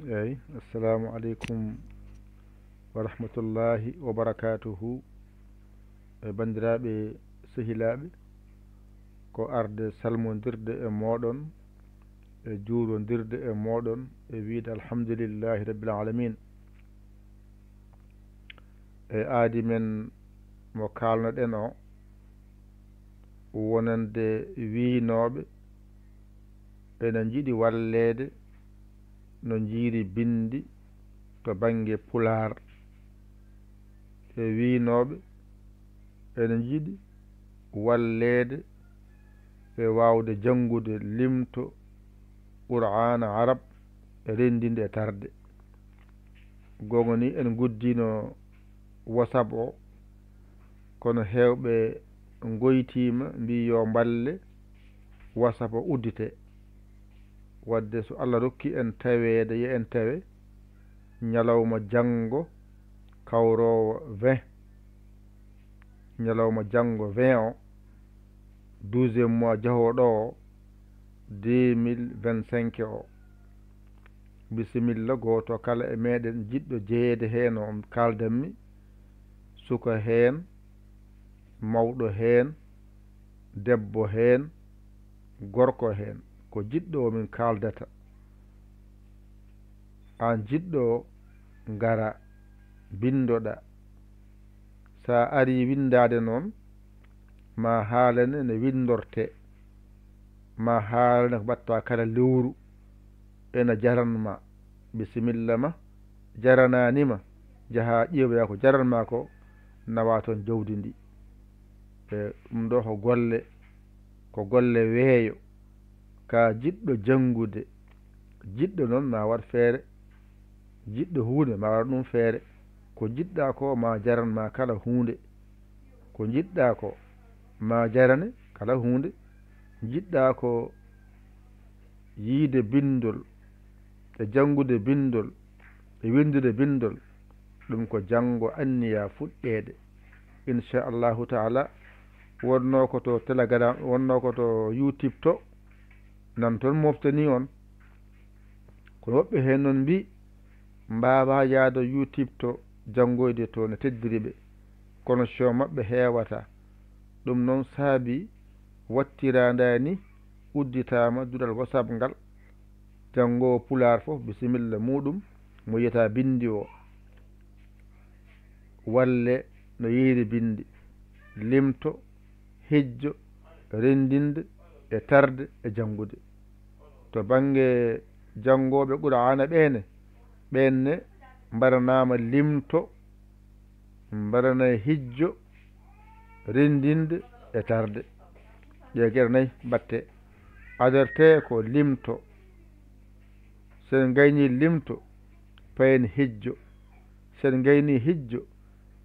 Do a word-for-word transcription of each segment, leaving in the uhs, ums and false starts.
Eyi, assalamu aleykum wa rahmatullahi wa barakatuhu. E banndiraaɓe sehilaaɓe, ko arde salmondirde e mooɗon, e juurondirde e mooɗon, e wiide alhamdulillahi rabbil alamin. E aadi men mo kaalnoɗen o, wonande wiynooɓe ena njiɗi walleede no njiiri binndi to bannge Pulaar, e wiynooɓe ena njiɗi walleede e waawde janngude limto Qur'aana Arab e renndinde e tarde. Goonga ni, en nguddino WhatsApp o, kono heewɓe ngoytiima, mbii yo mballe WhatsApp o uddite. Wadde so Allah rokki en taweede, yo en tawe ñalawma janngo kawroowo vingt, ñalawma janngo vingt o, douzième mois jahooɗo o, deux mille vingt-cinq o. Bisimilla, gooto kala e meɗen jiɗɗo jeyeede heen o, kaaldanmi, suka heen, mawɗo heen, debbo heen, gorko heen, ko jiɗɗo o min kaaldata. Aan jiɗɗo o, ngara, mbinndoɗaa. So a arii winndaade noon, ma haalane no winndortee, ma haalane ko mbaɗtaa kala lewru, ena jaran ma. Bisimilla ma, jaranaani ma, njahaa ƴeewoyaa ko jaran ma ko, nawaa toon jawdi ndi. E ɗum ɗo ko golle, ko golle weeyo. Ka jiɗɗo janngude, jiɗɗo noon ma waɗ feere, jiɗɗo huunde ma waɗ ɗum feere. Ko njiɗɗaa ko ma jaran ma kala huunde. Ko njiɗɗaa ko ma jarane kala huunde. Njiɗɗaa ko yiyde binndol, e janngude binndol, e winndude binndol, ɗum ko janngo anniya fuɗɗeede. Inchallahu taala, wonnoo ko to Telegram, wonnoo ko to YouTube to, nan toon moftanii on. Kono woɓɓe heen noon mbii, mbaawaa yaade YouTube to janngoyde to, ne teddiri ɓe. Connexion maɓɓe heewataa. Ɗum noon saabii wattiraandaani udditaama duɗal WhatsApp ngal. Janngoowo Pulaar fof, bisimilla muuɗum, mo yiyata binndi o. Walle no yeeyri binndi, limto, hijjo, renndinde e tarde e janngude. To bannge janngooɓe Qur'aana ɓee ne, ɓeen ne mbaɗanaama limto, mbaɗanay hijjo, renndinde e tarde. Ɗee geɗe nay mbaɗtee. Adortee ko limto. So en ngaynii limto, payen hijjo. So en ngaynii hijjo,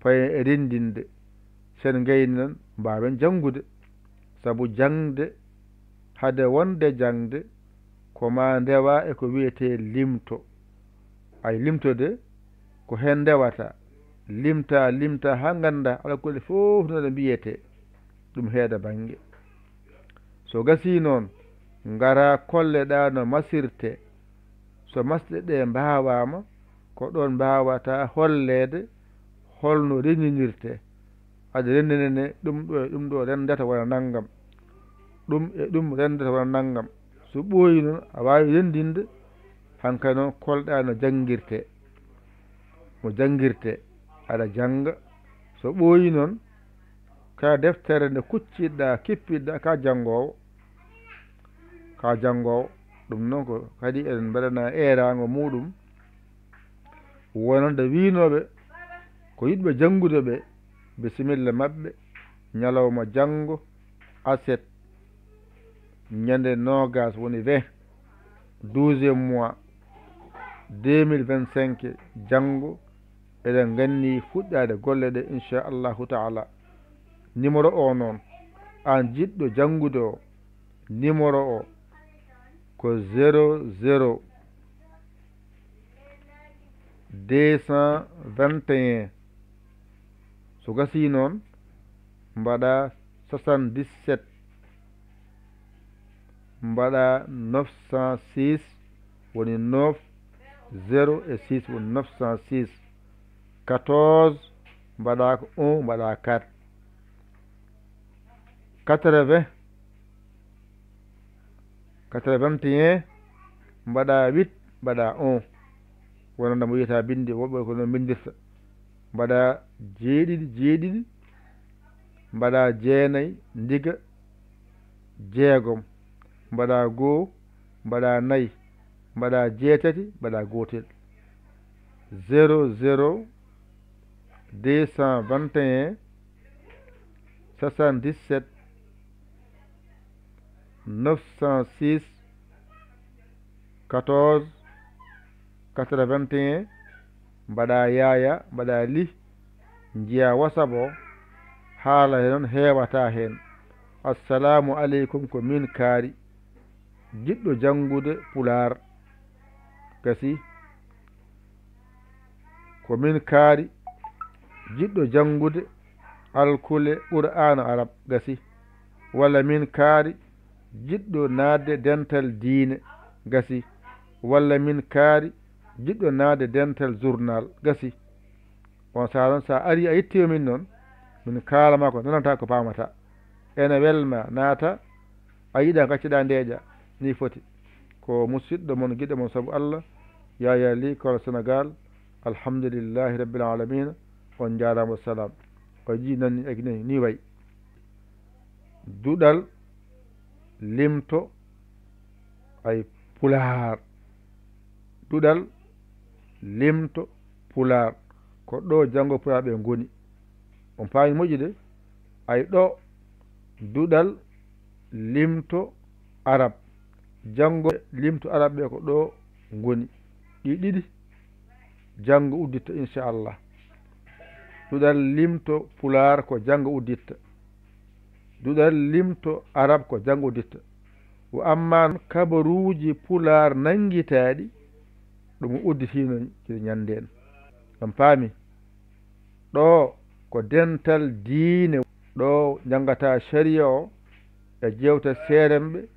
payen e renndinde. So en ngaynii noon, mbaawen janngude. Sabu jaŋde, hade wonde jaŋde, ko maa ndewaa e ko wiyetee limto. Ay, limto de, ko heen ndewata. Limta, limta haa ngannda alaa kulle fof no ɗe mbiyetee. Ɗum heeda bannge. So gasii noon, ngara kolleɗaa no masirtee. So masɗe ɗee mbaawaama, ko ɗoon mbaawata holleede holno renndinirtee. Aɗa renndina ne, ɗum ɗo e ɗum ɗo renndata wona nanngam. Ɗum e ɗum renndata wona nanngam. So ɓooyi noon, a waawi renndinde, hankay noon kolɗaa no janngirtee. No janngirtee, aɗa jannga. So ɓooyi noon, ka deftere nde kucciɗɗaa, kippitɗaa, ka janngoowo. Ka janngoowo. Ɗum noon ko kadi eɗen mbaɗana eeraango muuɗum. Wonande wiynooɓe ko yiɗɓe janngude ɓe, bisimilla maɓɓe, ñalawma janngo, aset, ñande noogas woni vingt, douzième mois, deux mille vingt-cinq, janngo, eɗen nganni fuɗɗaade golle ɗe, inchallahu taala. Numéro o noon, aan jiɗɗo janngude o, numéro o ko zéro zéro deux cent vingt et un. So gasii noon, mbaɗa soixante-dix-sept, mbaɗa neuf cent six, woni neuf Zéro e six woni neuf cent six. Quatorze, mbaɗa ko un, mbaɗa quatre. Quatre-vingts, quatre-vingt-un, mbaɗa huit, mbaɗa un. Wonande mo wiyata bindi, woɓɓe ko noon mbindirta. Mbaɗa jeeɗiɗi, jeeɗiɗi, mbaɗa jeenayi, ndiga, jeegom, mbaɗa goo, mbaɗa nayi, mbaɗa jeetati, mbaɗa gootel. Zéro zéro deux cent vingt et un soixante-dix-sept neuf cent six quatorze quatre-vingt-un. Mbaɗa yaaya, mbaɗa li, njiya WhatsApp o, haala he noon heewata heen. Assalaamu aleykum, ko miin kaari, jiɗɗo janngude pulaar. Gasi. Ko miin kaari, jiɗɗo janngude alkule Qur'aana Arab. Gasi. Walla miin kaari, jiɗɗo naatde dental diine. Gasi. Walla miin kaari, jiɗɗo naatde dental journal. Gasi. On saaha noon, so a arii a yettii min noon, min kaala ma ko nanata, ko paamata. Ene welma, naata, a yiɗa gacceɗa ndeeƴa, ni foti. Ko musiɗɗo mon, giɗo mon sabu Allah, Yaya Ly, Kolo Sénégal. Alhamdulillahi Rabbil Alamina. On njaaraama, salaam. O jii nan ni, ni, ni way. Duɗal limto ay pulaar. Duɗal limto pulaar. Ko ɗo janngo pulaar ɓe ngoni. On paami moƴƴude? Ay ɗo duɗal limto arab. Janngo limto arab ɓe ko ɗo ngoni. Ɗi ɗiɗi janngo udditta, inchallah. Duɗal limto pulaar ko janngo udditta. Duɗal limto arab ko janngo udditta. Wa amma kabaruuji pulaar nanngitaaɗi, ɗum udditiino ñande en. On paami? Ɗo ko dental diine, ɗo njanngata shari'a o e jeewte seeremɓe,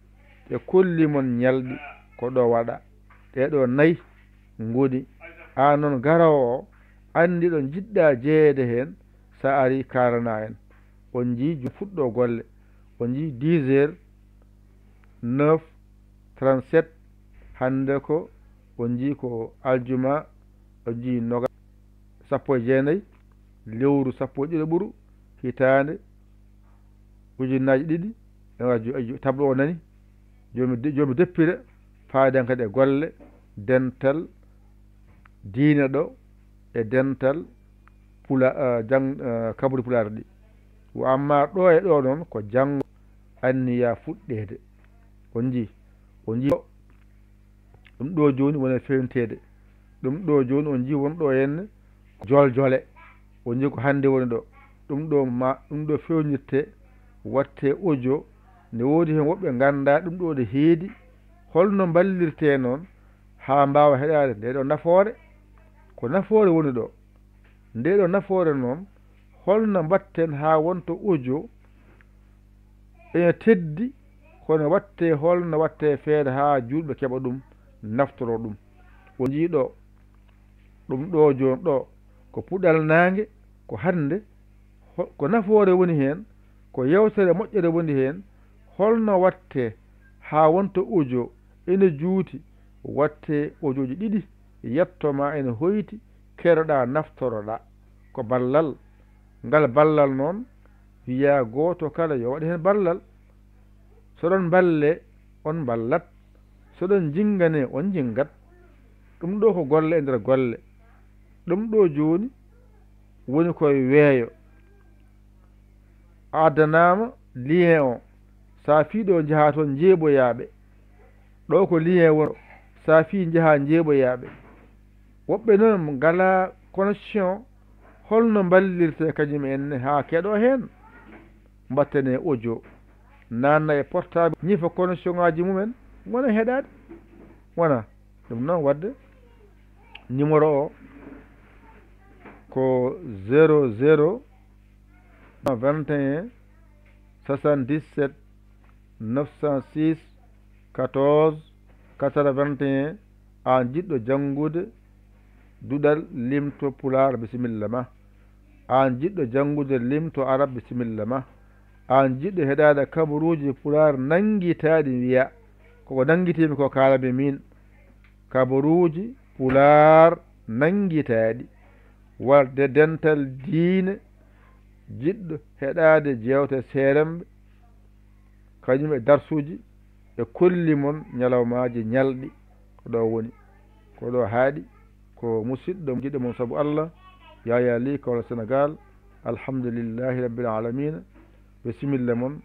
ɓe kolli mon ñalɗi ko ɗo waɗa. Ɗee ɗo nayi ngoni. Aan noon garoowo o, anndi ɗo njiɗɗa jeyeede heen, so a arii kaalana en. On njii ju-, fuɗɗo golle. On njii dix heures, neuf, trente-sept, hannde ko, on njii ko aljuma, on njii noga-, sappo e jeenayi, lewru sappo e ɗiɗo ɓuru, hitaande ujunnaaji ɗiɗi e nogas jo-, jo-, tableau o nani, joomi de-, joomi deppira, faade kadi e golle dental diine ɗo e dental pula-, eh, jang-, eh, kabri pulaar ɗi. Wa amma ɗo e ɗo noon ko janngo anniya fuɗɗeede. On njii, on njii ɗum ɗo jooni woni feewniteede. Ɗum ɗo jooni on njii won ɗo henne ko joljole. On njii ko hannde woni ɗo. Ɗum ɗo ma, ɗum ɗo feewnirte, watte audio. Ne woodi heen woɓɓe ngannda ɗum ɗo ne heedi. Holno mballirte noon haa mbaawa heɗaade nde ɗo nafoore? Ko nafoore woni ɗo. Nde ɗo nafoore noon, holno mbatten haa wonta audio ene teddi, kono watte, holno watte feere haa juulɓe keɓa ɗum, naftoro ɗum? On njii ɗo, ɗum ɗo jooni ɗo, ko puɗal naange, ko hannde, ho-, ko nafoore woni heen, ko yewtere moƴƴere woni heen, holno watte haa wonta audio ene juuti, watte audioji ɗiɗi, yetto ma ene hoyti, keɗoɗa, naftoroɗa. Ko ballal. Ngal ballal noon, wiya gooto kala yo waɗ heen ballal. So ɗon mballe, on mballat. So ɗon njinnganee, on njinngat. Ɗum ɗo ko golle e nder golle. Ɗum ɗo jooni woni koye weeyo. A addanaama lien o. So a fii ɗo njahaa toon njeeɓoyaaɓe. Ɗo ko lien won. So a fii njahaa njeeɓoyaaɓe. Woɓɓe noon ngalaa connexion. Holno mballirte kañum en ne haa keɗo heen? Mbattane audio. Nanna e portable, ñifa connexion ngaaji mumen, ngona heɗaade. Wona ɗum noon waɗde. Numéro o ko zéro zéro vingt et un soixante-dix-sept neuf cent six quatorze quatre-vingt-un. Aan jiɗɗo janngude duɗal limto pulaar, bisimilla ma. Aan jiɗɗo janngude limto arab, bisimilla ma. Aan jiɗɗo heɗaade kabaruuji pulaar nanngitaaɗi, wiya, "Koko nanngitiimi ko kaalami miin." Kabaruuji pulaar nanngitaaɗi, walde dental diine, jiɗɗo heɗaade jeewte seeremɓe, kañum e darsuuji, ɓe kolli mon ñalawmaaji ñalɗi. Ko ɗo woni, ko ɗo haaɗi. Ko musiɗɗo jiɗɗo mon sabu Allah, Yaya Ly, Kaolack, Sénégal. Alhamdulillahi Rabbil Alamina. Bisimilla mon,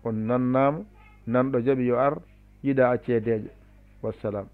on nannaama, nanɗo jaɓi yo ar, yiɗa acceedeejo. Wassalam.